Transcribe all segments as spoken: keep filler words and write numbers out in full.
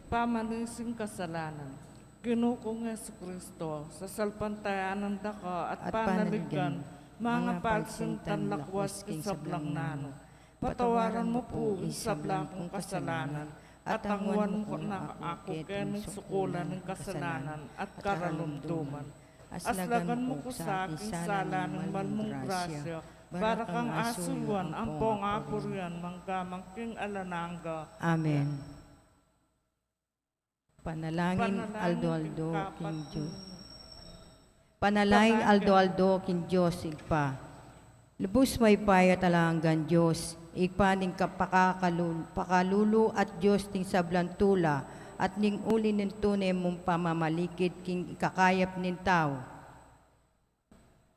Pamanisin kasalanan. Ginu kung Jesucristo, sasalpantayanan da ka at panaligan, mangapalsin tan lakwas king sablang nanu. Patawaran mu pu ing sabla kung kasalanan, at angwan mu ku na aku keni sukulan ning kasalanan at karalumduman. Aslagan mu ku sa king sala ning mal mung grasya, para kang asuyuan ampong apurian mangga man king alang angga. Amen. Panalangin aldo-aldo king Dios. Panalangin aldo-aldo king Dios Ibpa. Lubus mayupaya at alang anggang Dios, Ibpa ning kapakakalul-, pakalulu at Dios ning sablang tula, at ning uli ning tune mung pamamalikid king ikakayap ning tau.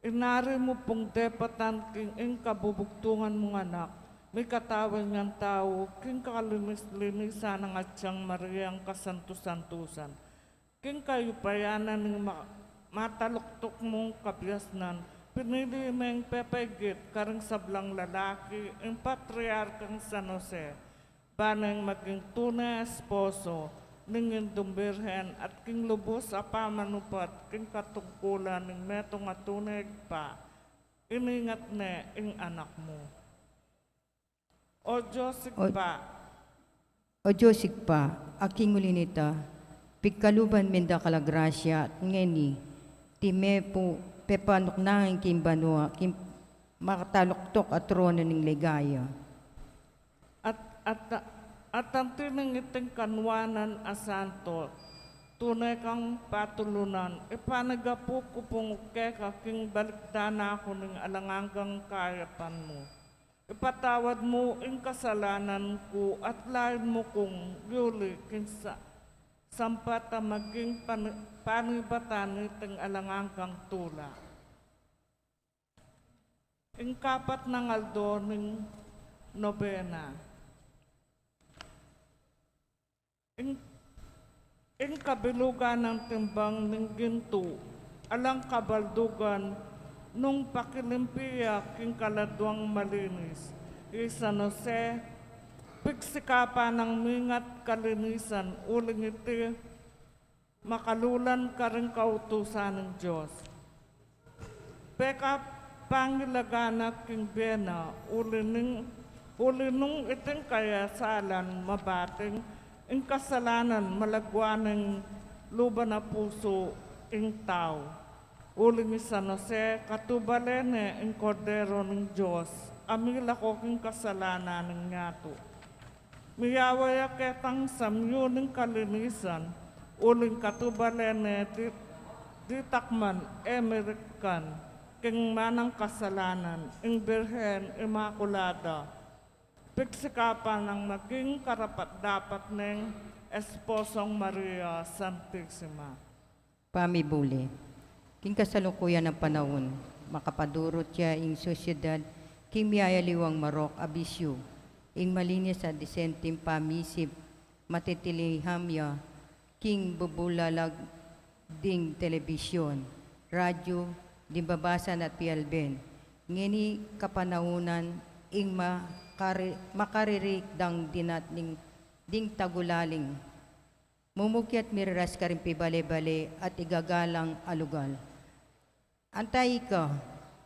Inari mu pung depatan king ing kabubugtungan mung anak, mikatawid ngan tau king kalinis-linisan nang Atyang Mariang kasantu-santusan. King kayupayan na ning ma-, mataluktuk mung kabiasnan, pinili meng pepaigit karing sablang lalaki ing Patriarkang San Jose, ba neng maging tune esposo ning Indung Birhen at king lubus a pamanupad king katungkulan ning metung a tune Ibpa, iningat ne ing anak mu. O Dios Ibpa, O Dios Ibpa, a king uli nita, pigkaluban me dakal a grasya at ngeni, iti me pu pepanuknangan king banua, king makataluktuk a trono ning ligaya. At, at, at anti ning iting kanuanan a santo, tune kang patulunan, ipanyawad ku pung keka king balikdan na ku ning alang anggang kayapan mu. Ipatawad mu ing kasalanan ku at lain mu kung yuli king sa-, sampat a maging pan-, panibatan niting alang anggang tula. Ing kapat nang aldo ning nobena. Ing, ing kabilugan nang timbang ning gintu, alang kabaldugan nung pakilimpi ya king kaladwang malinis. I San Jose, pigsikapan nang mingat kalinisan, uling iti makalulan karing kautusan ning Dios. Pekapangilagan na king bie na, uli ning, uli nung iting kayasalan mabating, ing kasalanan malagwa neng luban a pusu ing tau. Uling i San Jose, katubale ne ing Kordero ning Dios, a milako king kasalanan ning yatu. Miyawa ya ketang samyu ning kalinisan, uling katubale ne di-, ditak man e mirikan king manang kasalanan, ing Birhen Imakulada. Pigsikapan nang maging karapat-dapat neng Esposong Maria Santisima. Pamibule. King kasalukuyan nang panaun, makapadurut ya ing sosyedad king miyayaliwang marok a bisyu, ing malinis a disenteng pamisip, matitiliham ya king bubulalag ding telebisyon, radyu, ding babasan at pialben. Ngeni kapanaunan ing makari-, makaririk dang dinat ning ding tagulaling mumukyat miriras karing pibale-bale at igagalang a lugal. Antai ka,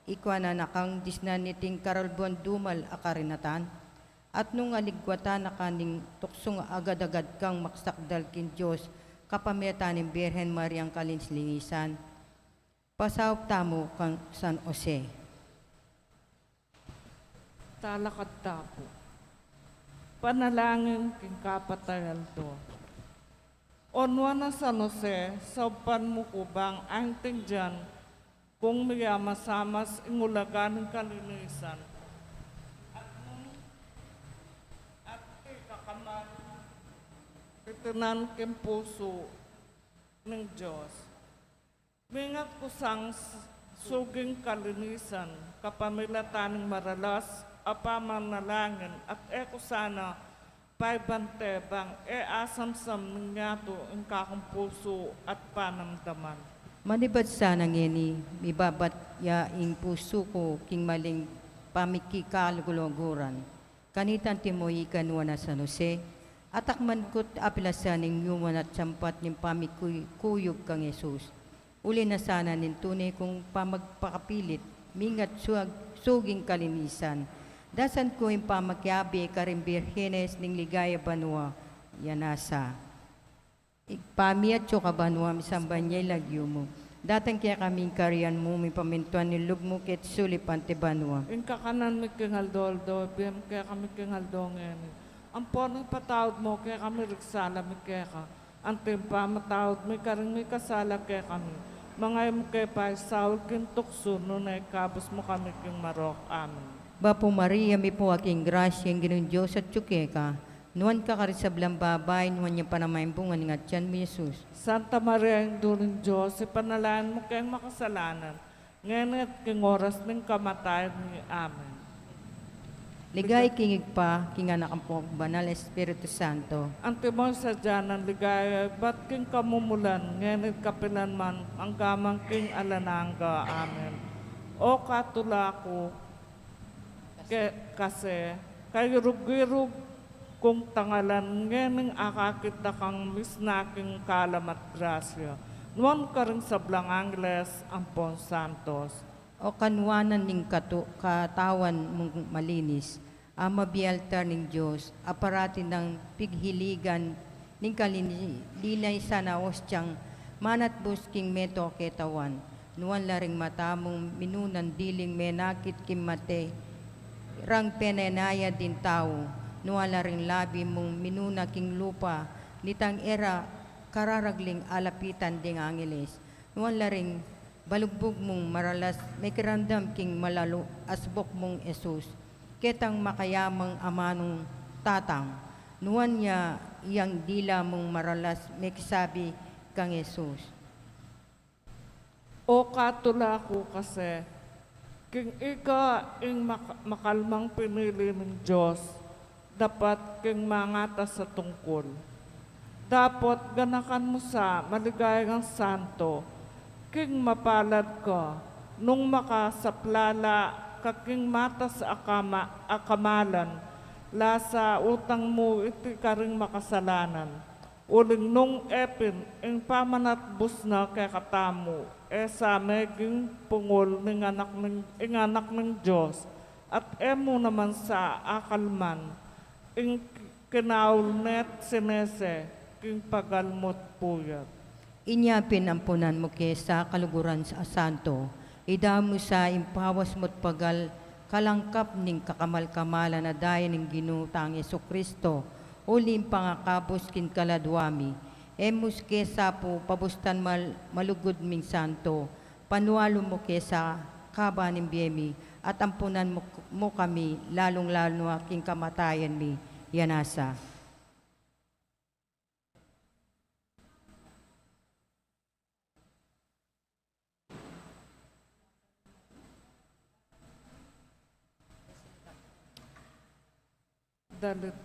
ikwa na nakang disnan niting karalbuan dumal a karinatan, at nung aligwatan na ka ning tuksung agad-agad kang maksakdal king Dios, kapamilatan ning Birhen Mariang kalinis-linisan, pasaup tamu kang San Jose. Talakad ta pu. Panalangin king kapat a aldo. O Nuan a San Jose, saupan mu ku bang aintindian kung miyamasamas ing ulaga ning kalinisan. At nung, at ikakamal, titinan king pusu ning Dios. Mingat ku sang s-, suging kalinisan, kapamilatan ning maralas a pamanalangin, at e ku sana paibante bang e asamsam ning yatu ing kakung pusu at panamdaman. Manibat sana ngeni, mibabat ya ing pusu ku king maling pamikikaluguran. Kanita anti mu ika, Nuan a San Jose, Atakman ku't apilasan ing yuman at sampat ning pamikuyug kang Jesus. Uli na sana ning tune kung pamagpakapilit, mingat suag-, suging kalinisan. Dasan ku ing pamakiabe karing birhenes ning ligaya banua, ya nasa. Ibpa mi atsu ka banua, misamban ya ing lagyu mu. Datang kekami ing kayarian mu, mipamintuan ing lub mu keti sulip anti banua. Ing kakanan mi king aldo-aldo, ibie mu kekami king aldo ngeni. Ampon ipatawad mu kekami ring sala mi keka, anti ing pamamatawad mi karing mikasala kekami. Manga e mu ke paisaul king tuksu, nune ikabus mu kami king marok. Amen. Bapu Maria, mipnu ka king grasya, ing Ginung Dios atyu keka. Nuan ka karing sablang babai, nuan ya pa naman ing bunga ning atian mu, Jesus. Santa Maria, Indu ning Dios, ipanalangin mu keng makasalanan, ngeni at king oras ning kamatayan mi. Amen. Ligaya king Ibpa, king Anak, ampon king Banal Espiritu Santo. Antimo ing sadya nang ligaya ibat king kamumulan, ngeni at kapilan man, angga man king alang angga. Amen. O katula ku, ke-, kasi, kairug-irug kung tangalan ngening akakit da kang misna king kalam at grasya, nuan karing sablang angeles ampon santos. O kanuanan ning katu-, katawan mung malinis, a mabie altar ning Dios, a parati nang pighiligan ning kalini-, linisan a ostiang manatbus king metung a ketawan. Nuan la ring mata mung minunan diling menakit king mate rang penenaya ding tau. Nuan la ring labi mung minuna king lupa, nitang e ra kararagling alapitan ding angeles. Nuan la ring balugbug mung maralas mekiramdam king malalu a subuk mung Jesus. Ketang makayamang amanung tatang, nuan ya iyang dila mung maralas mekisabi kang Jesus. O katula ku kasi, king ika ing mak-, makalmang pinili ning Dios, dapat king mangatas a tungkul. Dapot ganakan mu sa, maligayang santo, king mapalad ka, nung makasaplala ka king matas a kama-, a kamalan, la sa utang mu iti karing makasalanan. Uling nung e pin ing pamanatbus na kekatamu, e sa meging pungul ning anak ning, ing anak ning Dios, at e mu naman sa akalman ing kinaul ne't sinese king pagal mu't puyat. Inya pin ampunan mu ke sa kaluguran a santo, idam mu sa ing pawas mu't pagal kalangkap ning kakamal-kamalan a daya ning Ginu tang Jesucristo, uli ing pangakabus king kaladua mi. E mu ke sa pu pabustan mal-, malugud ming santo, panualu mu ke sa kaba ning bie mi, at ampunan mu, mu kami, lalung-lalu na king kamatayan mi, ya nasa. Dalit.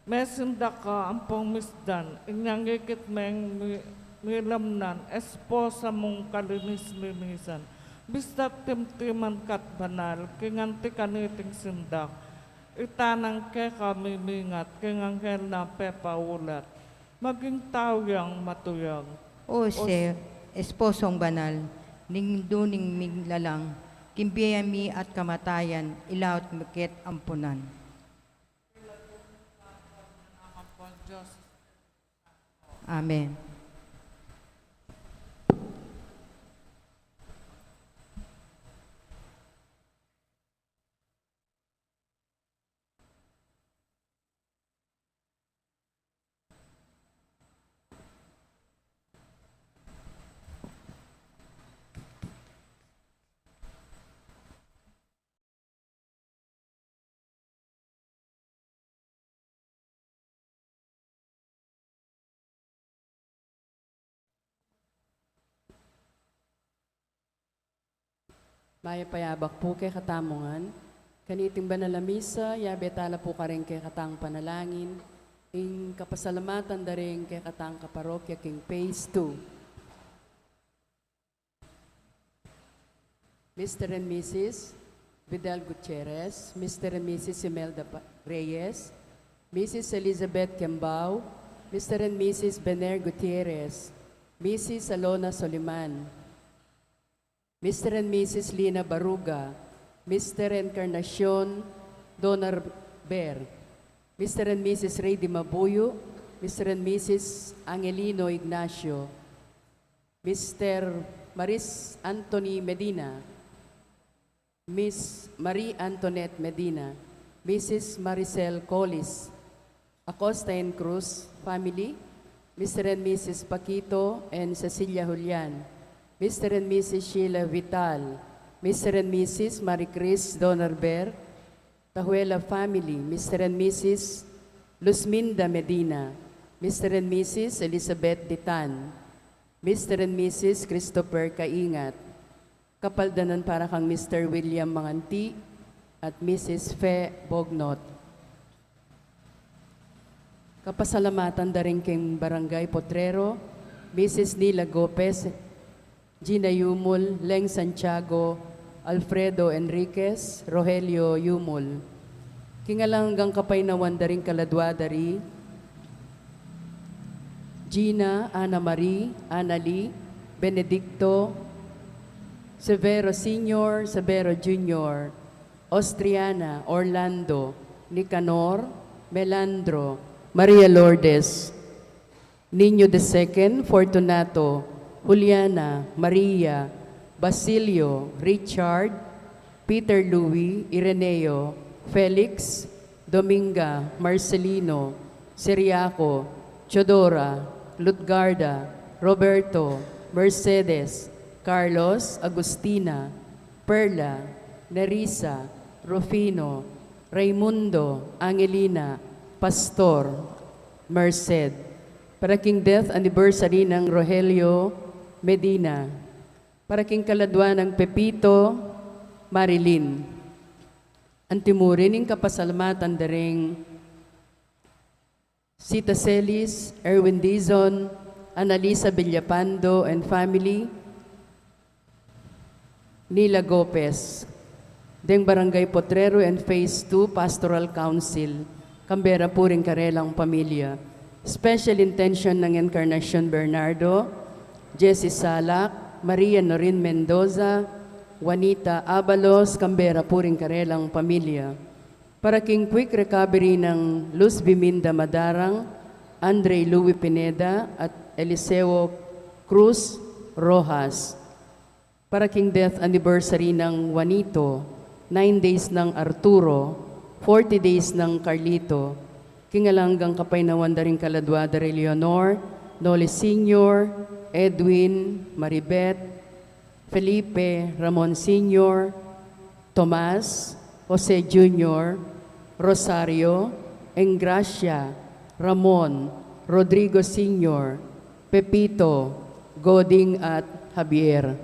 Mesindak ka ampong misdan, inyang ikit meng mi-, milamnan, esposa mung kalinis-linisan. Bista't timtiman ka't banal, king anti kaniting sindak, ita nang keka mimingat, king anghel na pepaulat. Maging tau yang matuyang. O se-, esposong banal, ning Indu ning Miglalang, king bie mi at kamatayan, ilaut mu ke't ampunan. Amen. Mayap a yabak pu kekatamu ngan. Kaniting banal a misa, yabe tala pu karing kekatang panalangin, ing kapasalamatan da ring kekatang kaparokya king phase two. Mister and Missus Vidal Gutierrez, Mister and Missus Imelda Pa-, Reyes, Missus Elizabeth Kembao, Mister and Missus Bener Gutierrez, Missus Alona Soliman, Mister and Missus Lina Baruga, Mister Encarnacion Donar Ber, Mister and Missus Ray Dimabuyo, Mister and Missus Angelino Ignacio, Mister Maris Anthony Medina, Miss Marie Antoinette Medina, Missus Maricel Collis, Acosta and Cruz family, Mister and Missus Paquito and Cecilia Julian, Mister and Missus Sheila Vital, Mister and Missus Marie Chris Donarber, Tahuela family, Mister and Missus Luzminda Medina, Mister and Missus Elizabeth Ditan, Mister and Missus Christopher Kaingat. Kapaldanan para kang Mister William Manganti at Missus Fe Bognot. Kapasalamatan da rin king Barangay Potrero, Missus Nila Gopez, Gina Yumul, Leng Santiago, Alfredo Enriquez, Rogelio Yumul. King alang anggang kapaynawan da ring kaladwa da ri Gina, Ana Marie, Ana Lee, Benedicto, Severo Senior, Severo Junior, Ostriana, Orlando, Nicanor, Melandro, Maria Lourdes, Niño the second, Fortunato, Juliana, Maria, Basilio, Richard, Peter Louis, Ireneo, Felix, Dominga, Marcelino, Ciriaco, Teodora, Lutgarda, Roberto, Mercedes, Carlos, Agustina, Perla, Nerissa, Rufino, Raimundo, Angelina, Pastor, Merced. Para king death anniversary nang Rogelio Medina. Para king kaladwa nang Pepito Marilyn. Antimurin ing kapasalamatan da ring Sita Celis, Erwin Dizon, Annalisa Villapando and family, Nila Gopez, deng Barangay Potrero and Phase two Pastoral Council, kambe ra pu ring karelang pamilya. Special intention nang Encarnacion Bernardo, Jessie Salak, Maria Norin Mendoza, Juanita Abalos, kambe ra pu ring karelang pamilya. Para king quick recovery nang Luz Biminda Madarang, Andre Louis Pineda, at Eliseo Cruz Rojas. Para king death anniversary nang Juanito, nine days nang Arturo, forty days nang Carlito. King alang anggang kapaynawan da ring kaladwa da ri Leonor, Noli Senior, Edwin, Maribet, Felipe, Ramon Senior, Tomas, Jose Junior, Rosario, Engracia, Ramon, Rodrigo Senior, Pepito, Goding at Javier.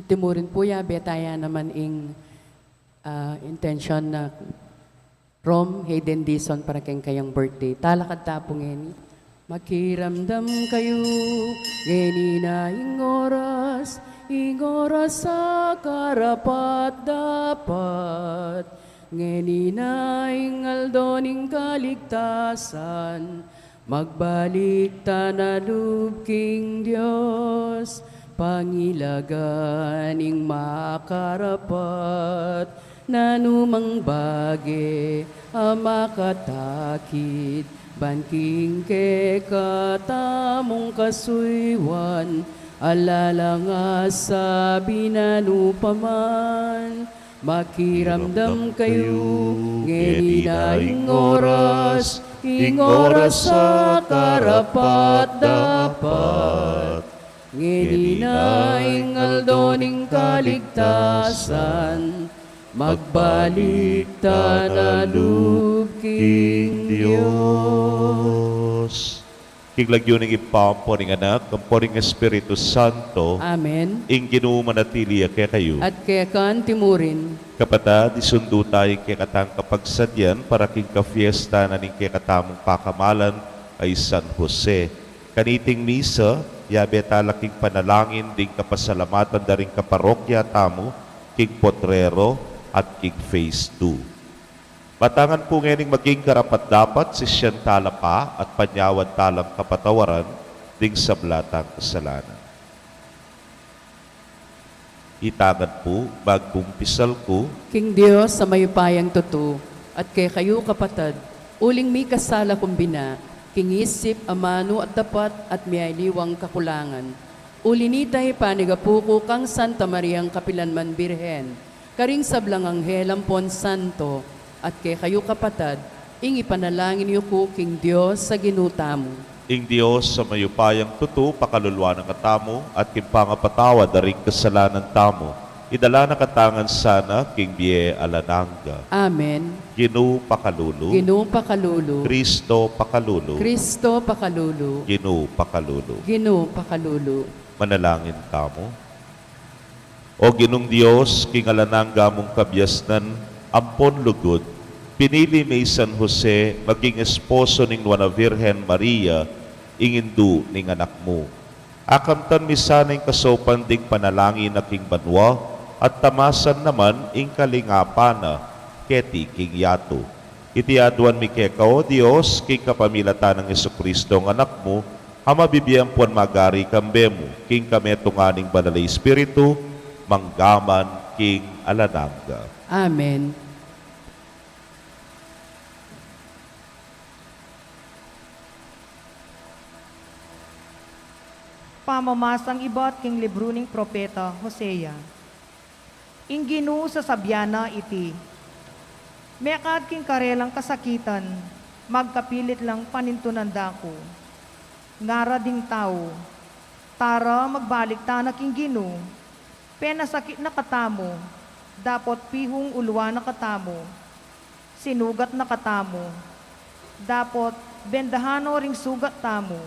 Timurin pu, yabe taya naman ing, ah, intention na Rom Hayden Dizon para keng kayang birthday. Talakad ta pu ngeni. Makiramdam kayu, ngeni na ing oras, ing oras a karapat-dapat. Ngeni na ing aldo ning kaligtasan, magbalik ta na lub king Dios, pangilagan ing makarapat, nanumang bage a makatakit, ban king kekatamung kasuyuan, ala lang asabi nanu pa man. Makiramdam kayu, ngeni na ing oras, ing oras a karapat-dapat. Ngeni na ing aldo ning kaligtasan, magbalik ta na lub king Dios. King lagyu ning Ibpa, ampo ning Anak, ampo ning Espiritu Santo. Amen. Ing Ginu manatili ya kekayu. At keka mu rin. Kapatad, isundu taya ing kekatang kapagsadyan para king kafiesta na ning kekatamung pakamalan a i San Jose. Kaniting misa, yabe tala king panalangin ding kapasalamatan da ring kaparokya tamu, king Potrero at king Phase two. Matangan pu ngening maging karapat-dapat, sisian tala pa at panyawad talang kapatawaran ding sabla tang kasalanan. Itangan pu, magkumpisal ku king Dios a mayupayang tutu, at kekayu kapatad, uling mikasala ku bina, king isip, amanu at dapat, at miyaliwang kakulangan. Uli nita, ipanigapu ku kang Santa Mariang kapilanman Birhen, karing sablang anghel ampon santo, at kekayu kapatad, ing ipanalangin yu ku king Dios a Ginu tamu. Ing Dios a mayupayang tutu pakaluluan na katamu, at king pangapatawad da ring kasalanan tamu, idala na katamu ngan sana king bie alang angga. Amen. Ginu pakalulu. Ginu pakalulu. Kristo pakalulu. Kristo pakalulu. Ginu pakalulu. Ginu pakalulu. Manalangin tamu. O Ginung Dios, king alang angga mung kabiasnan ampon lugud, pinili me i San Jose maging esposo ning Nuan a Virgen Maria, ing indu ning Anak mu. Akamtan mi sana ing kasaupan ding panalangin na king banua, at tamasan naman ing kalingapan na keti king yatu. Iti aduan mi keka, O Dios, king kapamilatan nang Jesucristo, ing Anak mu, a mabibie ampon magari kambe mu, king kametungan ning Banal a Espiritu, mangga man king alang angga. Amen. Pamamasang ibat king libru ning propeta Hosea. Ing Ginu sasabian na iti, mekad king karelang kasakitan, magkapilit lang panintunan da ku. Ngara ding tau, tara, magbalik tana king Ginu, penasakit na katamu, dapot pihung uluan na katamu, sinugat na katamu, dapot bendahan no ring sugat tamu.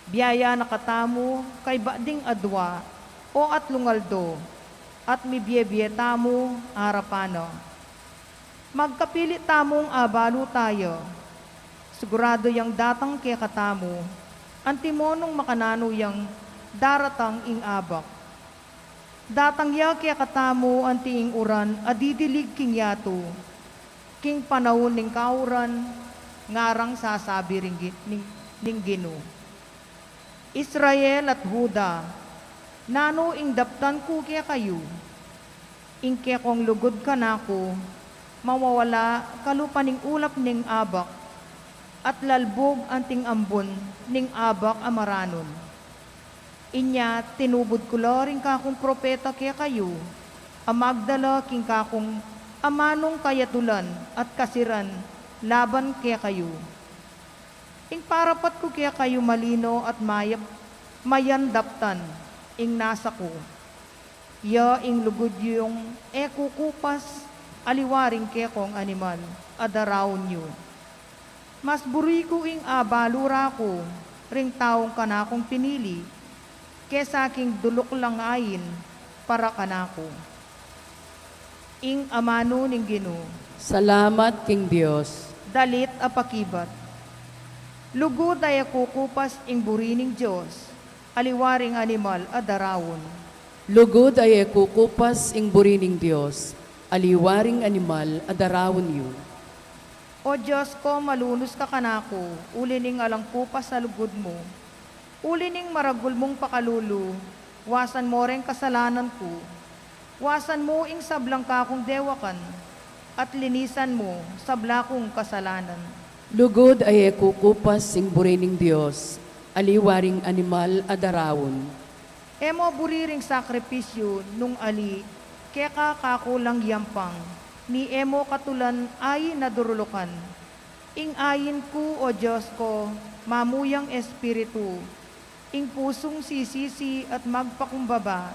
Biaya na katamu kaybat ding adua o atlung aldo, at mibie-bie tamu arapan na. Magkapilit tamung abalu taya. Siguradu yang datang kekatamu, antimo nung makananu yang daratang ing abak. Datang ya kekatamu anti ing uran a didilig king yatu, king panaun ning kauran, ngarang sasabi ring Gi-, ning, ning Ginu. Israel at Juda, nanu ing daptan ku kekayu? Ing kekong lugud kanaku, mawawala kalupa ning ulap ning abak, at lalbug anting ambun ning abak a maranun. Inya tinubud ku la ring kakung propeta kekayu, a magdala king kakung amanung kayatulan at kasiran laban kekayu. Ing parapat ku kekayu malino at mayap, mayan daptan, ing nasa ku. Ya ing lugud yung e kukupas, aliwa ring kekong animal a daraun yu. Mas buri ku ing abalu ra ku ring taung kanakung pinili, kesa king duluk lang ain para kanaku. Ing amanu ning Ginu. Salamat king Dios. Dalit a pakibat. Lugud a e kukupas ing buri ning Dios, aliwa ring animal a daraun. Lugud a e kukupas ing buri ning Dios, aliwa ring animal a daraun yu. O Dios ko, malunus ka kanaku, uli ning alang kupas a lugud mu. Uli ning maragul mung pakalulu, wasan mo reng kasalanan ku. Wasan mu ing sablang kakung dewakan, at linisan mu sabla kung kasalanan. Lugud a e kukupas ing buri ning Dios, aliwa ring animal a daraun. E mo buri ring sakripisyu nung ali keka kakulang yampang, ni e mo katulan ayin a durulukan. Ing ayin ku, O Dios ko, mamuyang espiritu, ing pusung sisisi at magpakumbaba,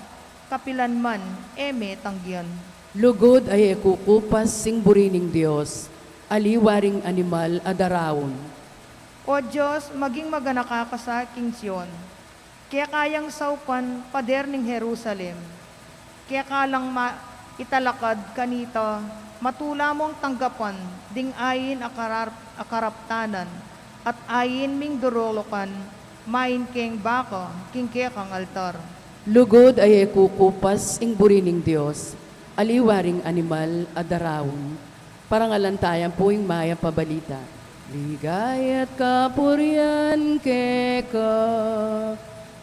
kapilan man e me tanggian. Lugud a e kukupas ing buri ning Dios, aliwa ring animal a daraun. O Dios, maging maganaka ka sa king Sion, keka yang saupan pader ning Jerusalem. Keka lang ma-, italakad kanita, matula mong tanggapan ding ayin a karar-, a karaptanan, at ayin ming durulukan, main keng baka king kekang altar. Lugud a e kukupas ing buri ning Dios, aliwa ring animal a daraun. Parangalan taya pu ing mayap a balita. Ligaya at kapurian keka,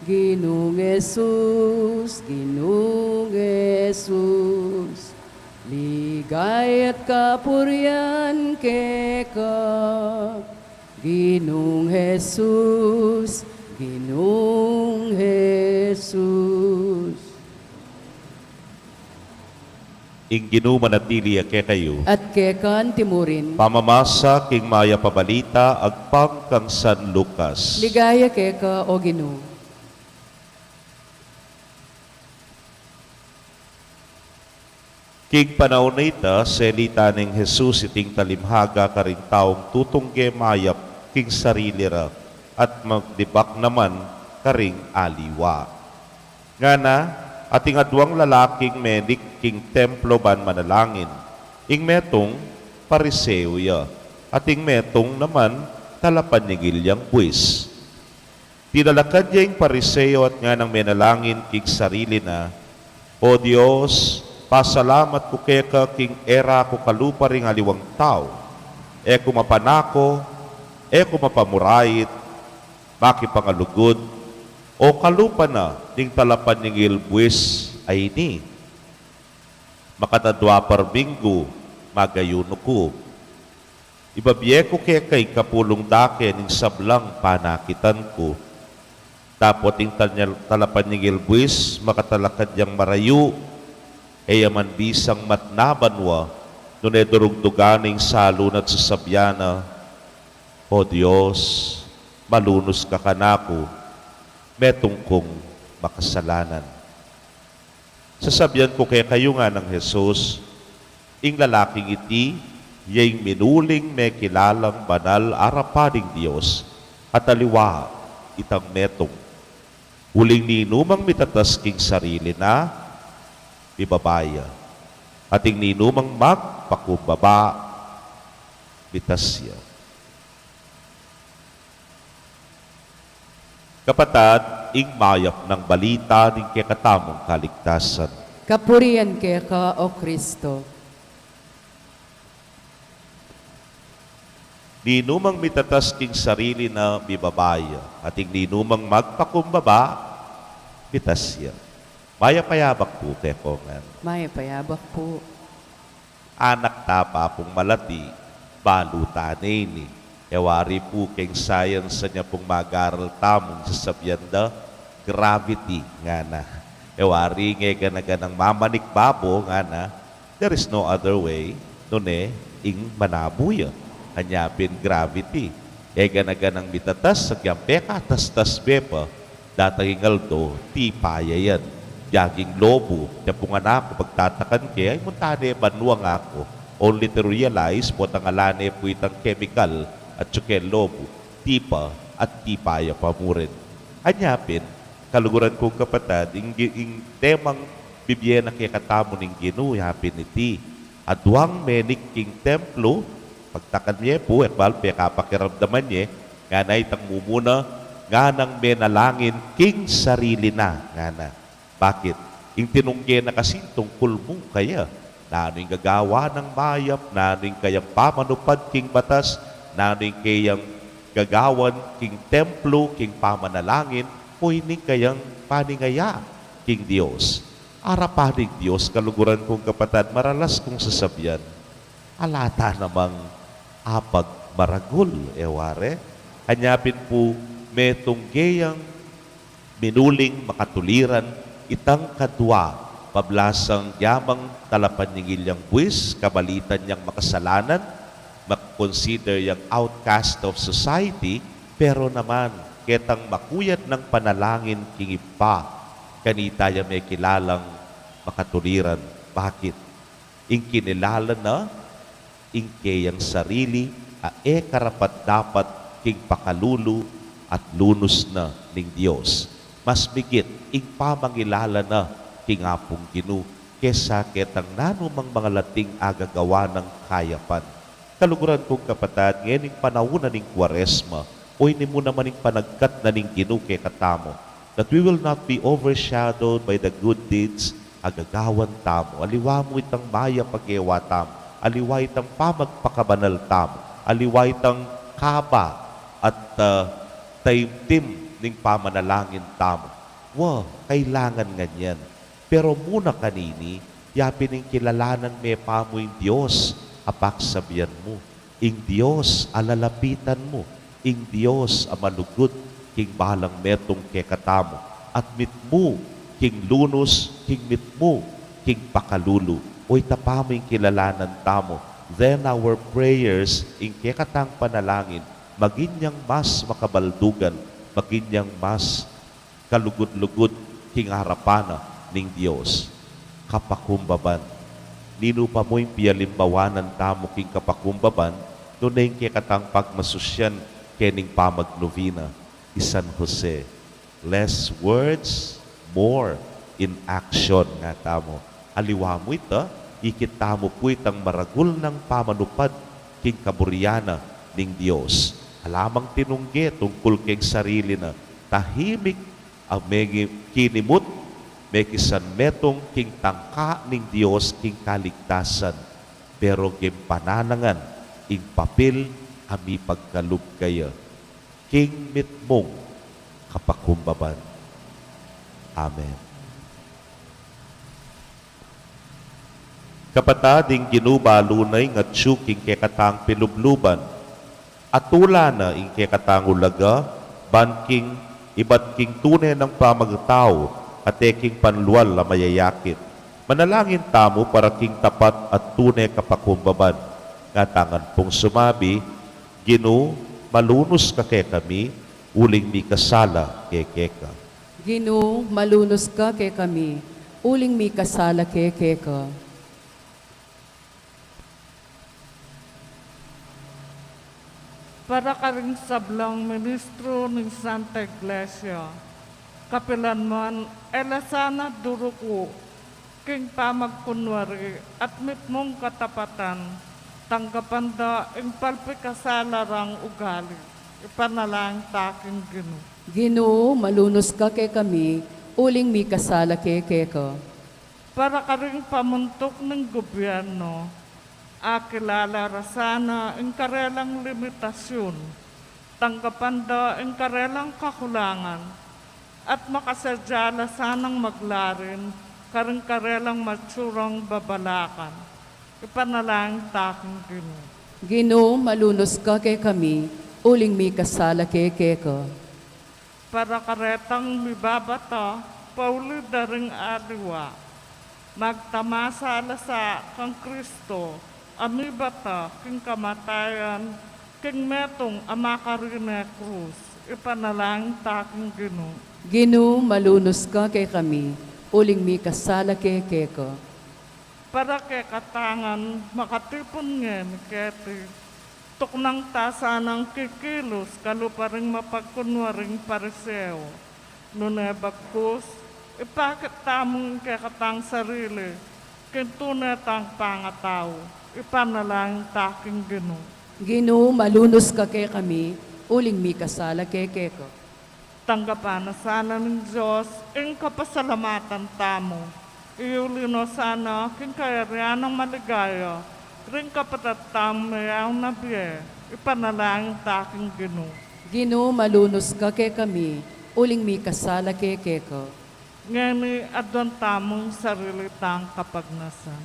Ginung Jesus, Ginung Jesus. Ligaya at kapurian keka, Ginung Jesus, Ginung Jesus. Ing Ginu manatili ya kekayu. At keka anti mu rin. Pamamasa king mayap a balita agpang kang San Lucas. Ligaya keka, O Ginu. King panaun a ita, selita neng Jesus iting talimhaga karing taung tutungge mayap king sarili ra at magdibak naman karing aliwa. Ngana, ating aduang lalaking menik king templo ban manalangin. Ing metung, Pariseo ya, at ing metung naman, talapanyingil yang buis. Tinalakad ya ing Pariseo at nganang menalangin king sarili na, O Dios, pasalamat ku keka king e ra ku kalupa ring aliwang tau. E ku mapanako, e ku mapamurait, makipangalugud, o kalupa na ning talapanyingil buis a ini. Makatadua parminggu, magayunu ku. Ibabie ku keka ing kapulung dake ning sablang panakitan ku. Dapot ing tanya-, talapanyingil buis, makatalakad yang marayu, e ya man bisang matna banua, nune durugdugan ne ing salu na't sasabian na, O Dios, malunus ka kanaku, metung kung makasalanan. Sasabian ku kekayu, nganang Jesus, ing lalaking iti, ya ing minuling mekilalang banal arapan ning Dios, at aliwa itang metung. Uling ninumang mitatas king sarili na, mibaba ya. At ing ninumang magpakumbaba, mitas ya. Kapatad, ing mayap nang balita ning kekatamung kaligtasan. Kapurian keka, O Kristo. Ninumang mitatas king sarili na, mibaba ya, at ing ninumang magpakumbaba, mitas ya. Mayap a yabak pu kekongan. Mayap a yabak pu. Anak tapa pung malati, balu ta ne ini. E wari pu keng science a nya pung magaral tamung sasabian da, gravity, ngana. E wari nge gana-ganang mamanik babo, ngana, there is no other way, nune ing manabu ya. Anya pin gravity. E gana-ganang mitatas, agyang pekatastas be pa, datang ing aldo, tipa ya yan. Biaging lobu, nya pung anak ku pagtatakan ke, ay munta ne banua, ngaku. Only to realize, potang ala ne pu itang kemikal, atyu keng lobu, tipa, at tipa ya pa mu rin. Anya pin, kaluguran kung kapatad, ing, ing temang Bibie na kekatamu ning Ginu ya pin iti. Aduang menik king templo, pagtakan ye pu, e ku balu pekapakiramdaman ye, ngana itang mumuna, nganang menalangin king sarili na, ngana. Bakit? Ing tinungge na kasi tungkul mu kaya. Nanu ing gagawan nang mayap, nanu ing kayang pamanupad king batas, nanu ing kayang gagawan king templo, king pamanalangin, o ining kayang paningaya king Dios. Arapan ning Dios, kaluguran kung kapatad, maralas kung sasabian, ala ta namang apagmaragul, e wari? Anya pin pu, metung geyang minuling makatuliran itang kadua, pablasang gyamang talapan ning ilyang buis, kabalitan yang makasalanan, mak-consider yang outcast of society, pero naman, ketang makuyad nang panalangin king Ibpa, kanita ya mekilalang makatuliran. Bakit? Ing kinilala na ing keyang sarili a e karapat-dapat king pakalulu at lunus na ning Dios. Mas migit ing pamangilala na king Apung Ginu kesa ketang nanumang mangalating agagawa nang kayapan. Kaluguran kung kapatad, ngening panaun na ning Kuaresma, o ini mu naman ing panagkat na ning Ginu kekatamu, that we will not be overshadowed by the good deeds a gagawan tamu. Aliwa mu itang mayap a gewa tamu, aliwa itang pamagpakabanal tamu, aliwa itang kaba at, ah, taimtim ning pamanalangin tamu. Wa, kailangan ngan yan. Pero muna kanini, yapin ing kilalanan me pamu ing Dios a paksabian mu, ing Dios a lalapitan mu, ing Dios a malugud king balang metung kekatamu, at mitmu king lunus, king mitmu king pakalulu. O ita pamu ing kilalanan tamu, then our prayers, ing kekatang panalangin, magin yang mas makabaldugan, magin yang mas kalugud-lugud king arapan na ning Dios. Kapakumbaban. Ninu pa mu ing pialimbawanan tamu king kapakumbaban, nune ing kekatang pagmasusian kening pamagnovena i San Jose. Less words, more in action, ngatamu. Aliwa mu ita, ikit tamu pu itang maragul nang pamanupad king kaburian na ning Dios. Ala mang tinungge tungkul king sarili na, tahimik a meki-, kinimut, mekisanmetung king tangka ning Dios king kaligtasan, pero gimpanan na ngan ing papil a mipagkalub kaya king mitmung kapakumbaban. Amen. Kapatad, ing Ginu balu na ing atyu king kekatang pilubluban. Atula na ing kekatang ulaga, ban king ibat king tune nang pamagtau, at e king panlual a mayayakit. Manalangin tamu para king tapat at tune kapakumbaban. Ngata ngan pung sumabi, Ginu, malunus ka kekami, uling mikasala kekeka. Ginu, malunus ka kekami, uling mikasala kekeka. Para karing sablang ministro ning Santa Iglesia, kapilan man e la sana duruku king pamagkunwari at mitmung katapatan, tanggapan da ing palpikasala rang ugali. Ipanalangin ta king Ginu. Ginu, malunus ka kekami, uling mikasala kekeka. Para karing pamuntuk ning gobyerno, akilala ra sana ing karelang limitasyun, tanggapan da ing karelang kakulangan, at makasadya la sanang maglarin karing karelang matsurang babalakan. Ipanalangin ta king Ginu. Ginu, malunus ka kekami, uling mikasala kekeka. Para karetang mibabata pauli da ring aliwa, magtamasa la sa kang Kristo a mibata king kamatayan, king metung a makarine krus. Ipanalangin ta king Ginu. Ginu, malunus ka kekami, uling mikasala kekeka. Para kekatang makatipun ngeni keti, tuknang ta sanang kikilus kalupa ring mapagkunwaring Pariseo, nune bagkus Ipakit tamu ing kekatang sarili king tune tang pangatau. Ipanalangin ta king Ginu. Ginu, malunus ka kekami, uling mikasala ke keka. Tanggapan na sana ning Dios ing kapasalamatan tamu. Iuli no sana king kayarian nang maligaya ring kapatad tamung meyaun na bie. Ipanalangin ta king Ginu. Ginu, malunus ka kekami, uling mikasala ke keka. Ngeni aduan tamung sarili tang kapagnasan.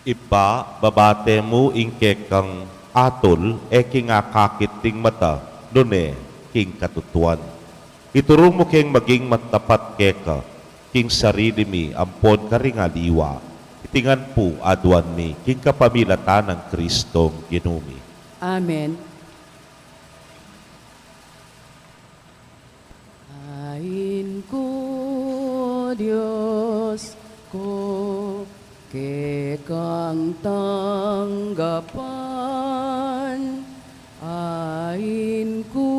Ibpa, babate mu ing kekang atul, e king akakit ding mata, nune king katutuan. Ituru mu keng maging matapat keka, king sarili mi ampon karing aliwa. Iti ngan pu aduan mi king kapamilatan nang Kristong Ginu mi. Amen. Ain ku, Dios ku, kekang tanggapan. Ain ku,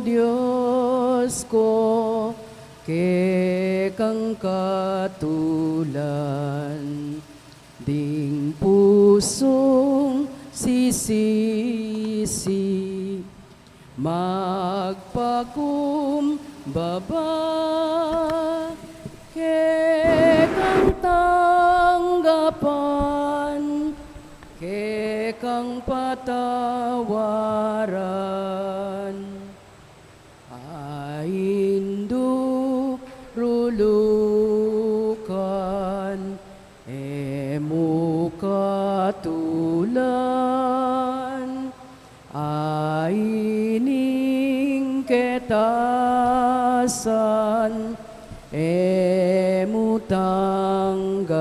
Dios ku, kekang katulan. Ding pusung sisisi, magpakumbaba, kekang tanggapan, kekang patawaran. Ain durulukan, e mu katulan. Ain ing ketasan, e mu tanggapan.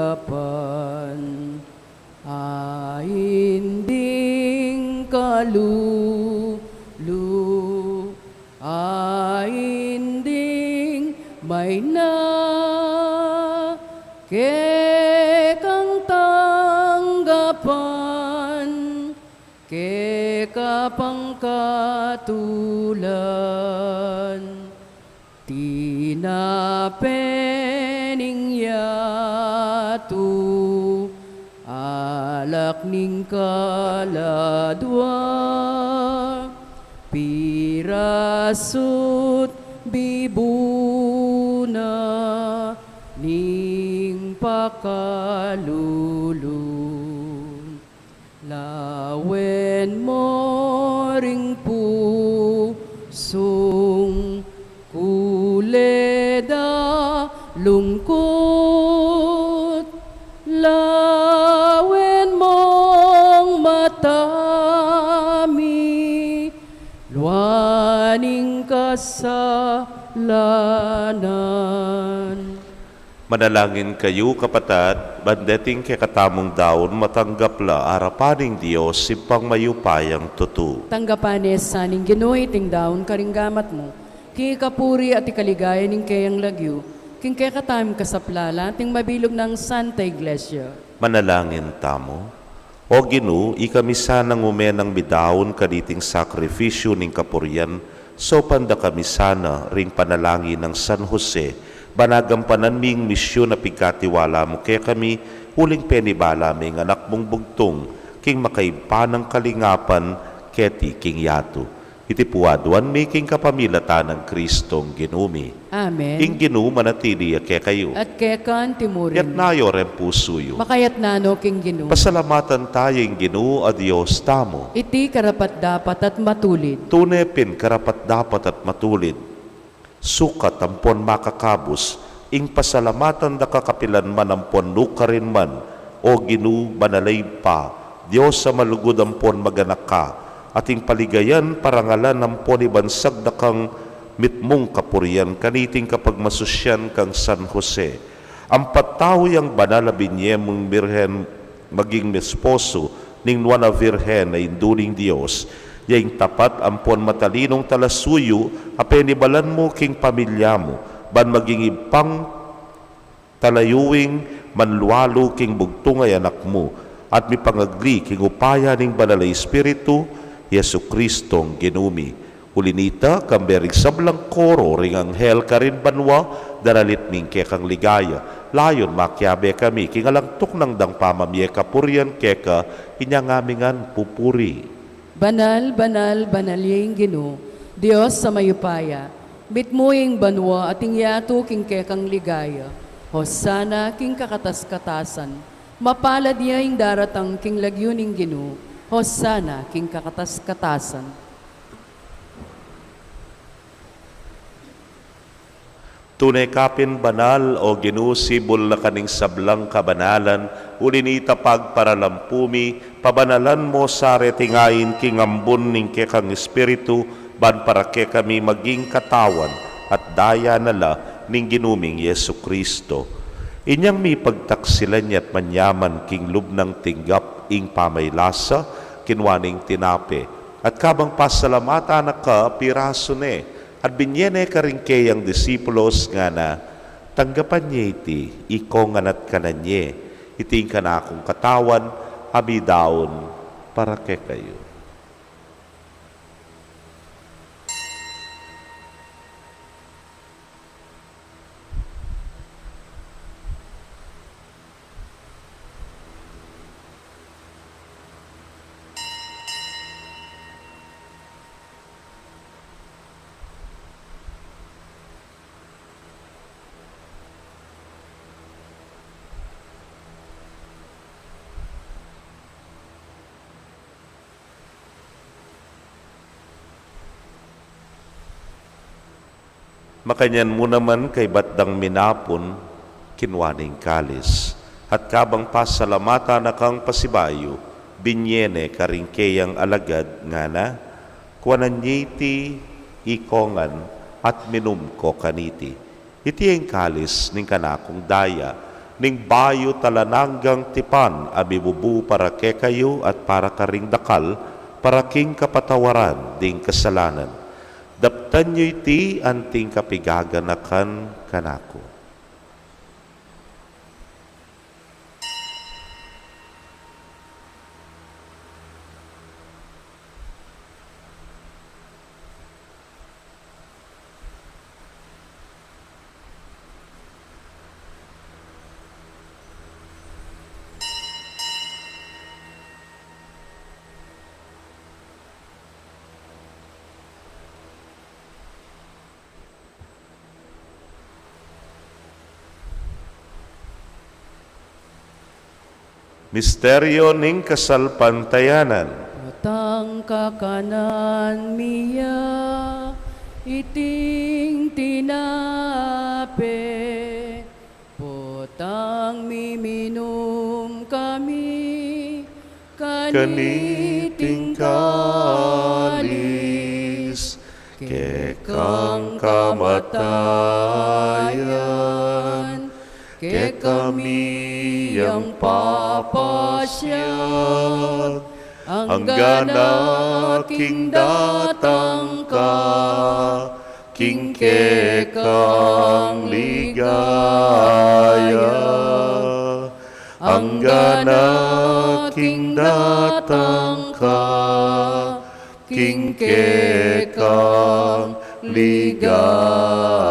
Ain ding kalulu, ain ding maina, kekang tanggapan, keka pang katulan. Tinape ning yatu, alak ning kaladua, pirasut bibu na ning pakalulu. Lawen mo ring pusung kuled a lungkut, lawen mong mata mi luaning kasalanan. Manalangin kayu, kapatad, ban deting kekatamung daun matanggap la arapan ning Dios, Ibpang mayupayang tutu. Tanggapan ne sa ning Ginu iting daun karing gamat mu, king ikapuri at ikaligaya ning keyang lagyu, king kekatamung kasaplalan at ning mabilug nang Santa Iglesia. Manalangin tamu. O Ginu, ikami sanang ume nang midaun kaniting sakrifisyu ning kapurian, saupan da kami sana ring panalangin nang San Jose, ban agampanan mi ing misyun a pigkatiwala mu kekami, uling penibala me ing anak mung bugtung king makaibpa nang kalingapan keti king yatu. Iti pu aduan mi king kapamilatan nang Kristong Ginu mi. Amen. Ing Ginu manatili ya kekayu. At keka naman murin. Itas yu reng pusu yu. Makatas no king Ginu. Pasalamatan taya ing Ginu a Dios tamu. Iti karapat-dapat at matulid. Tune pin karapat-dapat at matulid. Sukat ampon makakabus ing pasalamatan da ka kapilan man ampon nukarin man, O Ginu, banal a Ibpa, Dios a malugud ampon maganaka, at ing paligayan, parangalan ampon ibansag da kang mitmung kapurian kaniting kapagmasusian kang San Jose. Ampat tau yang banal a binye mung Birhen maging esposo ning Nuan a Virgen a Indu ning Dios, ya ing tapat ampon matalinong talasuyu a penibalan mu king pamilya mu, ban maging ibpang talayuing manlualu king bugtung a Anak mu, at mipangagli king upaya ning Banal a Espiritu, Jesucristong Ginu mi. Uli nita, kambe ring sablang koro ring anghel karin banua, daralit mi ing kekang ligaya. Layun makiabe kami king alang tuknang dang pamamie kapurian keka, inya ngan mi ngan pupuri. Banal, banal, banal ya ing Ginu, Dios a mayupaya. Mitmu ing banua at ing yatu king kekang ligaya. Hosana king kakatas-katasan. Mapalad ya ing daratang king lagyu ning Ginu. Hosana king kakatas-katasan. Tune ka pin banal, O Ginu, sibul na ka ning sablang kabanalan, uli nita pagparalampu mi, pabanalan mo sa reting ain king ambun ning kekang Espiritu, ban para kekami maging katawan at daya na la ning Ginu ming Jesucristo. Inyang mipagtaksilan ya at manyaman king lub nang tinggap ing pamaylasa, kinua ne ing tinape, at kabang pasalamatan na ka, pirasu ne, at binie ne karing keyang disipulos, ngana, tanggapan ye iti, ikongan at kanan ye, iti ing kanakung katawan, a midaun para kekayu. Makanyan mu naman kaybat dang minapun, kinua ne ing kalis, at kabang pasalamatan na kang pasibayu, binie ne karing keyang alagad, ngana, kuanan ye iti, ikongan, at minum ko kaniti. Iti ing kalis ning kanakung daya, ning bayu at alang anggang tipan, a mibubu para kekayu at para karing dakal, para king kapatawaran ding kasalanan. Daptan yu iti anting kapigaganakan kanaku. Misteryo ning kasalpantayanan. Potang kakanan mi ya iting tinape, potang miminum kami kaniting kalis, kekang kamatayan kekami yang papasyag, anggana king datang ka king kekang ligaya. Anggana king datang ka king kekang ligaya.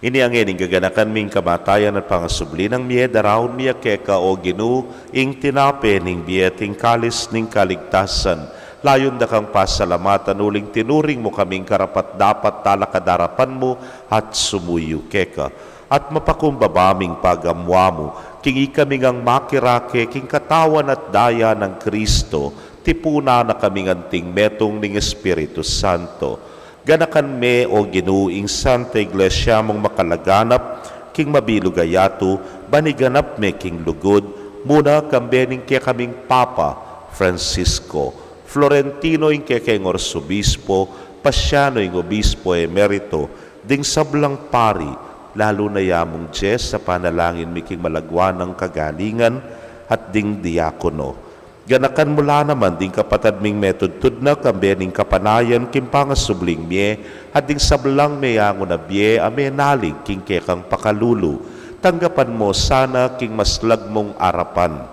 Ini ing gaganakan mi king kamatayan at pangasubli nang mie, daraun mi keka, O Ginu, ing tinape ning bie at ing kalis ning kaligtasan. Layun da kang pasalamatan uling tinuring mu kaming karapat-dapat talakad arapan mu at sumuyu keka. At mapakumbaba ming pagamuan mu, king ikami ngang makirake king katawan at daya nang Kristo, tipunan na kaming anting metung ning Espiritu Santo. Ganakan me, O Ginu, ing Santa Iglesia mung makalaganap king mabilug a yatu, ban iganap me king lugud, muna kambe ning kekaming Papa Francisco, Florentino ing kekeng Arsobispo, Paciano ing Obispo Emerito, ding sablang pari, lalu na ya mung Jess a panalangin mi king malagwa nang kagalingan, at ding diakono. Ganakan mu la naman ding kapatad ming metudtud na, kambe ning kapanayan king pangasubling mie, at ding sablang meyangu na bie a menalig king kekang pakalulu. Tanggapan mu sana king maslag mung arapan.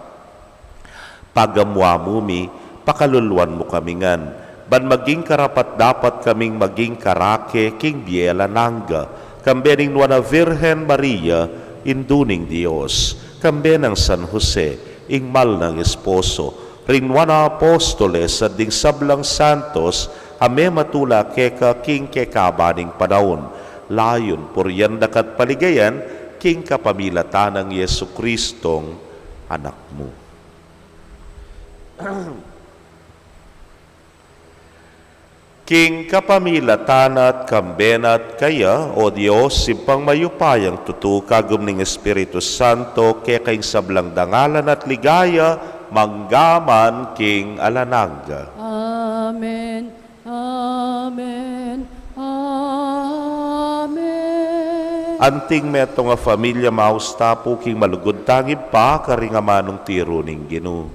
Pagamu-amu mi, pakaluluan mu kami ngan, ban maging karapat-dapat kaming maging karake king bie alang angga, kambe ning Nuan a Virgen Maria, Indu ning Dios, kambe nang San Jose, ing mal nang esposo, ring nuan a apostoles at ding sablang santos a mematula keka king kekaban ning panaun, layun purian daka at paligayan king kapamilatan nang Jesucristong Anak mu. King kapamilatan na at kambe na at kaya, O Dios, Ibpang mayupayang tutu, kagum ning Espiritu Santo, keka ing sablang dangalan at ligaya, mangga man king alang angga. Amen. Amen. Amen. Anting metung a familia, maus ta pu king malugud tang Ibpa, karing amanung tiru ning Ginu.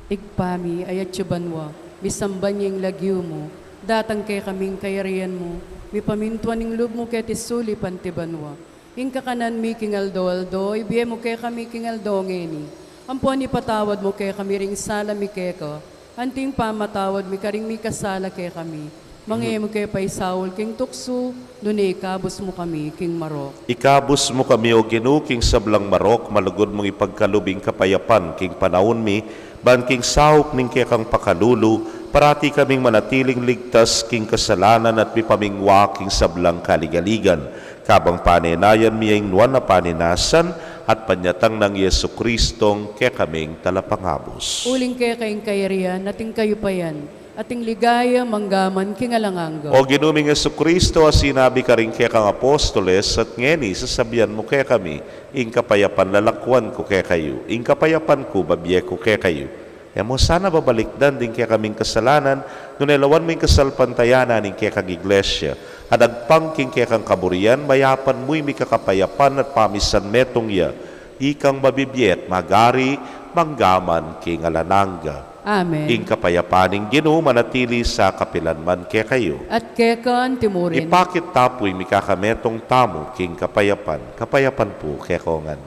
Ibpa mi, atsu ka banua, misamban ya ing lagyu mu, datang kekami ing kayarian mu, mipamintuan ing lub mu keti sulip anti banua. Ing kakanan mi king aldo-aldo, ibie mu kekami king aldo ngeni. Ampon ipatawad mu kekami ring sala mi keka, anti ing pamamatawad mi karing mikasala kekami. Manga e mu ke paisaul king tuksu, nune ikabus mu kami king marok. Ikabus mu kami, O Ginu, king sablang marok, malugud mung ipagkalub ing kapayapan king panaun mi, ban king saup ning kekang pakalulu, parati kaming manatiling ligtas king kasalanan at mipamingwa king sablang kaligaligan. Kabang panenayan mi ing nuan a panenasan at panyatang nang Jesucristong kekaming Talapangabus. Uling keka ing kayarian at ing kayupayan, at ing ligaya mangga man king alang angga. O Ginu ming Jesucristo, a sinabi karing kekang apostoles, at ngeni sasabian mu kekami, ing kapayapan lalakuan ku kekayu, ing kapayapan ku babie ku kekayu. E mu sana babalikdan ding kekaming kasalanan, nune lawan mu ing kasalpantayanan ning kekang Iglesia, at agpang king kekang kaburian, mayapan mu ing mikakapayapan at pamisan metung ya, ikang mabibie at magari, mangga man king alang angga. Amen. Ing kapayapan ning Ginu manatili sa kapilan man kekayu. At keka antimurin. Ipakit ta pu ing mikakametung tamu king kapayapan, kapayapan pu kekongan.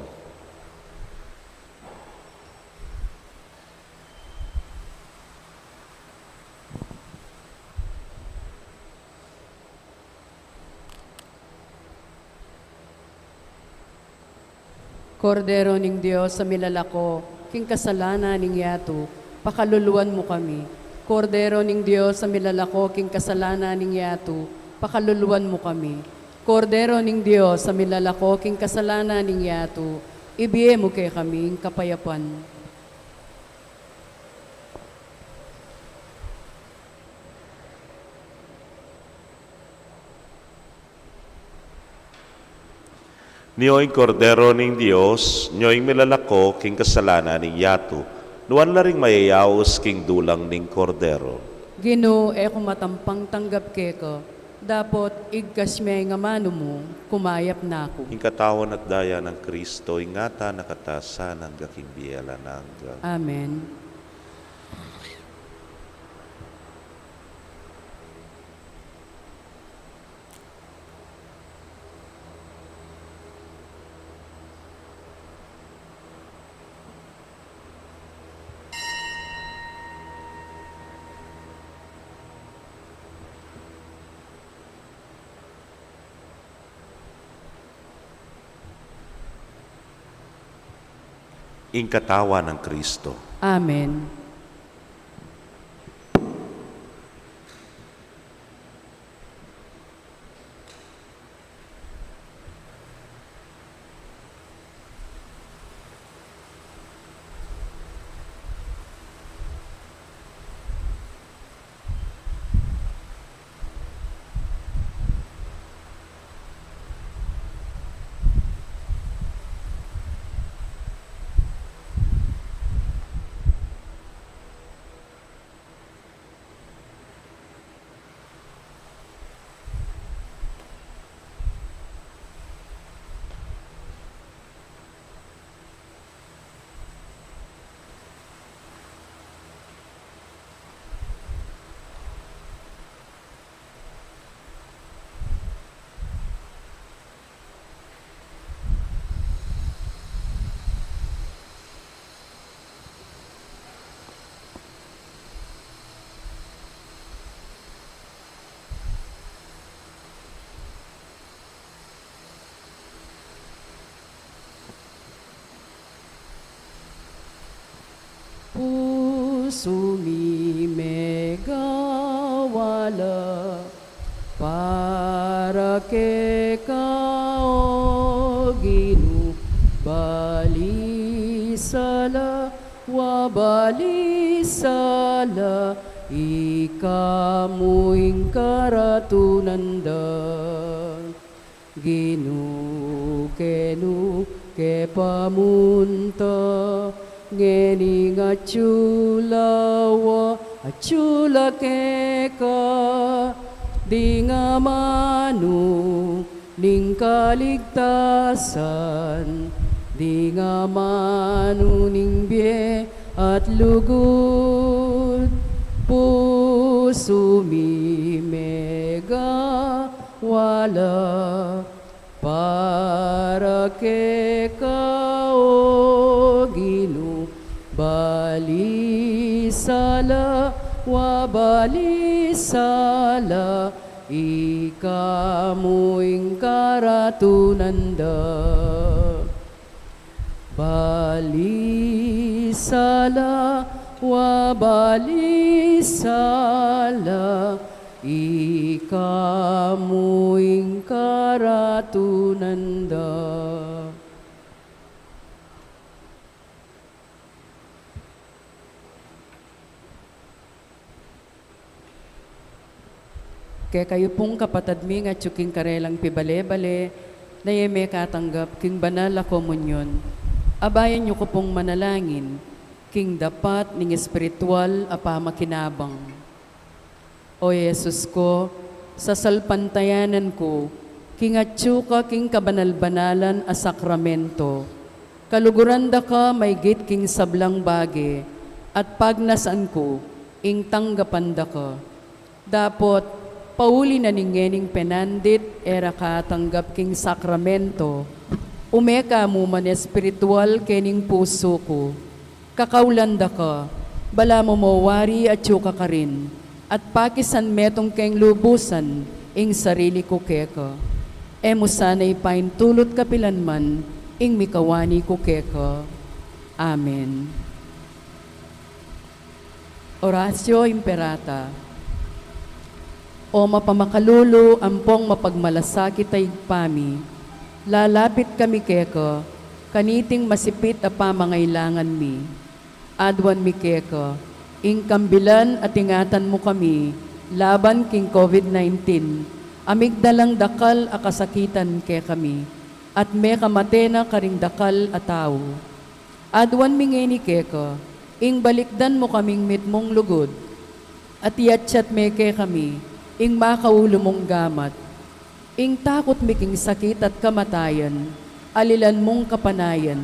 Kordero ning Dios a milalako king kasalanan ning yatu, pakaluluan mu kami. Kordero ning Dios a milalako king kasalanan ning yatu, pakaluluan mu kami. Kordero ning Dios a milalako king kasalanan ning yatu, ibie mu kekami ing kapayapan. Nyo ing Kordero ning Dios, nyo ing milalako king kasalanan ning yatu. Nuan la ring mayayaus king dulang ning Kordero. Ginu, e ku matampang tanggap keka, dapot igkas me ing amanu mu, kumayap na ku. Ing katawan at daya nang Kristo, ingatan na katamu sana angga king bie alang angga. Amen. Ing katawan nang Kristo. Amen. Tumimegawa la para keka, o Ginu, balisala, wa balisala, ika mu ing karatunan da. Ginu, kenu ke pamunta ngening atyu la wa atyu la keka, ding amanu ning kaligtasan, ding amanu ning bie at lugud, pusu mi megawala para keka, o Ginu, balisala, wa balisala, ika mu ing karatunan da. Balisala, wa balisala, ika mu ing karatunan da. Kekayu pung kapatad mi, ngatsu king karelang pibale-bale, na e mekatanggap king banal a komunyon, abayan yu ku pung manalangin king dapat ning espiritual a pamakinabang. O Jesus ku, sasalpantayanan ku king atsu ka king kabanal-banalan a sakramento, kaluguran da ka maygit king sablang bage, at pagnasan ku ing tanggapan da ka. Dapot, pauli na ning ngening penandit e ra katanggap king sakramento, ume ka mu man espiritual kening pusu ku. Kakaulan da ka, balamu mo wari atyu ka karin, at pakisan metung keng lubusan ing sarili ku keka. E mu sana ipaintulut kapilan man ing mikawani ku keka. Amen. Oratio Imperata. O mapamakalulu ampong mapagmalasakit a Ibpa mi, lalapit kami keka, kaniting masipit a pamangailangan mi. Aduan mi keka ing kambilan at ingatan mu kami laban king COVID nineteen, a migdalang dakal a kasakitan kekami, at mekamate na karing dakal a tau. Aduan mi ngeni keka ing balikdan mu kaming mitmung lugud, at iatsat me kekami ing makaulu mung gamat. Ing takut mi king sakit at kamatayan, alilan mung kapanayan.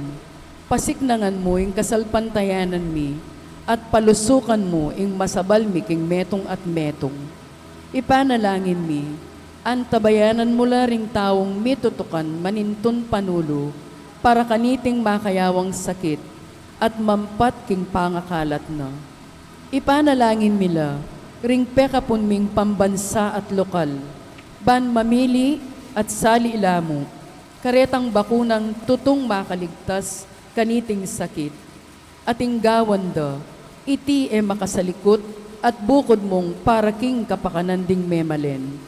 Pasiknangan mu ing kasalpantayanan mi, at palusukan mu ing masabal mi king metung at metung. Ipanalangin mi, antabayanan mu la ring taung mitutukan manintun panulu para kaniting makayawang sakit at mampat king pangakalat na. Ipanalangin mi la ring pekapun ming pambansa at lokal, ban mamili at sali la mu karetang bakunang tutung makaligtas kaniting sakit. At ing gawan da, iti e makasalikut at bukud mung para king kapakanan ding memalen.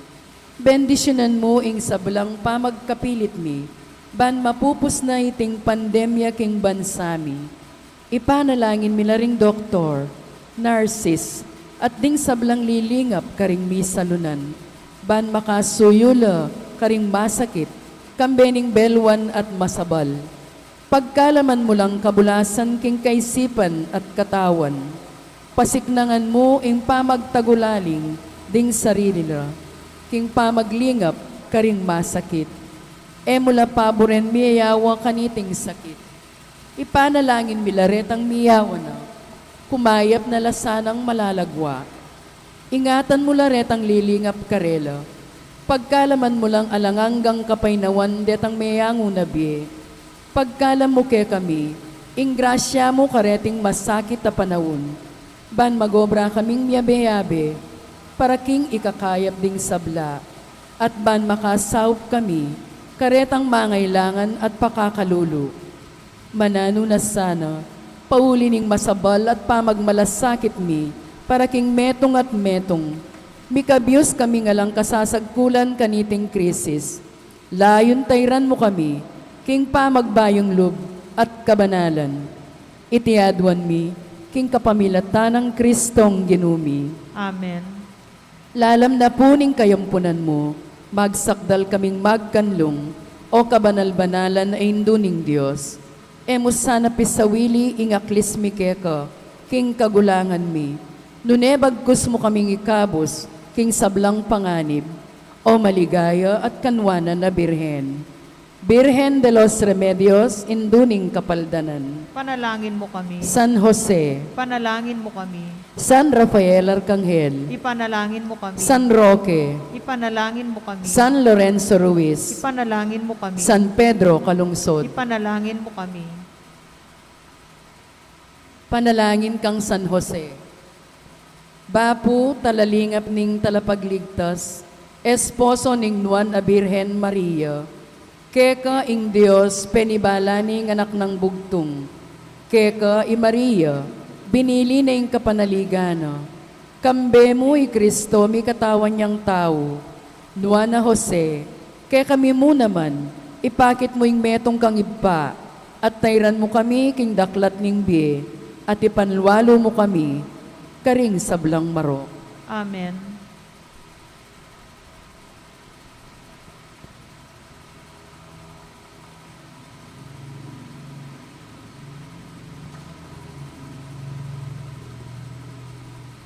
Bendisyunan mu ing sablang pamagkapilit mi, ban mapupus na iting pandemya king bansa mi. Ipanalangin mi la ring doktor, narsis, at ding sablang lilingap karing misalunan, ban makasuyu la karing masakit, kambe ning belwan at masabal. Pagkalaman mu lang kabulasan king kaisipan at katawan. Pasiknangan mu ing pamagtagulaling ding sarili la king pamaglingap karing masakit. E mu la paburen miyayawa kaniting sakit. Ipanalangin mi la retang miyawa na, kumayap na la sanang malalagwa. Ingatan mu la retang lilingap karela. Pagkalaman mu lang alang anggang kapaynawan detang meyangu na bie. Pagkalam mu kekami ing grasya mu kareting masakit a panaun, ban magobra kaming miyabe-yabe para king ikakayap ding sabla, at ban makasaup kami karetang mangailangan at pakakalulu. Mananu na sana Pauli ning masabal at pamagmalasakit mi, para king metung at metung, mikabius kami ngan lang kasasagkulan kaniting krisis. Layun tairan mu kami king pamagbayung lub at kabanalan. Iti aduan mi king kapamilatan nang Kristong Ginu mi. Amen. Lalam na pu ning kayampunan mu, magsakdal kaming magkanlung, o kabanal-banalan a Indu ning Dios. E mu sana pisawili ing aklis mi keka king kagulangan mi, nune bagkus mu kaming ikabus king sablang panganib, o maligaya at kanwanan a Birhen. Birhen de los Remedios, Indu ning Kapaldanan. Ipanalangin mu kami. San Jose. Ipanalangin mu kami. San Rafael Arcangel. Ipanalangin mu kami. San Roque. Ipanalangin mu kami. San Lorenzo Ruiz. Ipanalangin mu kami. San Pedro Calungsod. Ipanalangin mu kami. Panalangin kang San Jose. Bapu, talalingap ning Talapagligtas, esposo ning Nuan a Birhen Maria, keka ing Dios penibala ne ing Anak nang Bugtung. Keka i Maria, binili ne ing kapanaligan na. Kambe mu i Kristo mikatawan yang tau. Nuan a Jose, kekami mu naman, ipakit mu ing metung kang ibpa, at tairan mu kami king daklat ning bie, at ipanlualu mu kami karing sablang marok. Amen.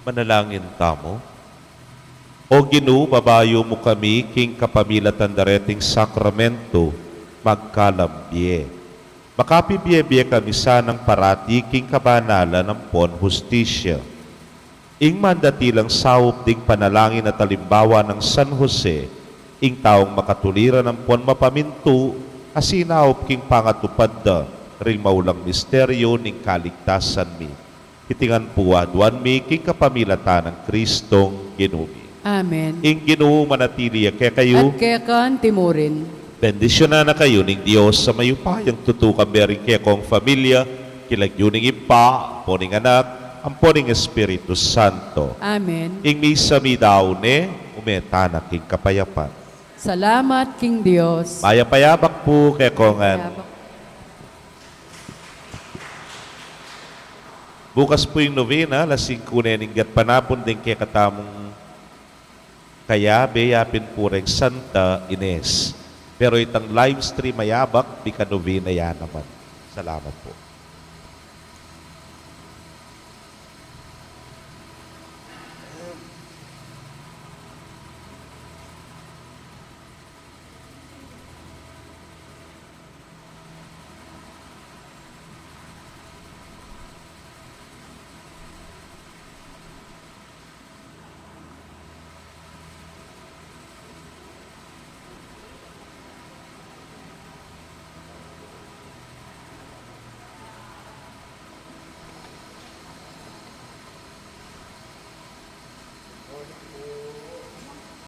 Manalangin tamu. O Ginu, babayu mu kami king kapamilatan dareting sakramento, magkalam bie. Makapibie-bie kami sanang parati king kabanalan ampon hustisya. Ing mandatilang saup ding panalangin at alimbawa nang San Jose, ing taung makatuliran ampon mapamintu, a sinaup king pangatupad da ring maulang misteryu ning kaligtasan mi. Iti ngan pu aduan mi king kapamilatan nang Kristong Ginu mi. Amen. Ing Ginu manatili ya kekayu. At keka antimurin. Bendisyunan na kayu ning Dios a mayupayang tutu, kambe ring kekong familia, king lagyu ning Ibpa, ampo ning Anak, ampo ning Espiritu Santo. Amen. Ing misa mi dau ne, ume tana king kapayapan. Salamat king Dios. Mayap a yabak pu kekongan. Mayap. Bukas pu ing novena, alas singku ne ning gatpanapun ding kekatamung kayabe, yapin pu reng Santa Ines. Pero itang live stream a yabak, mika novena ya naman. Salamat pu.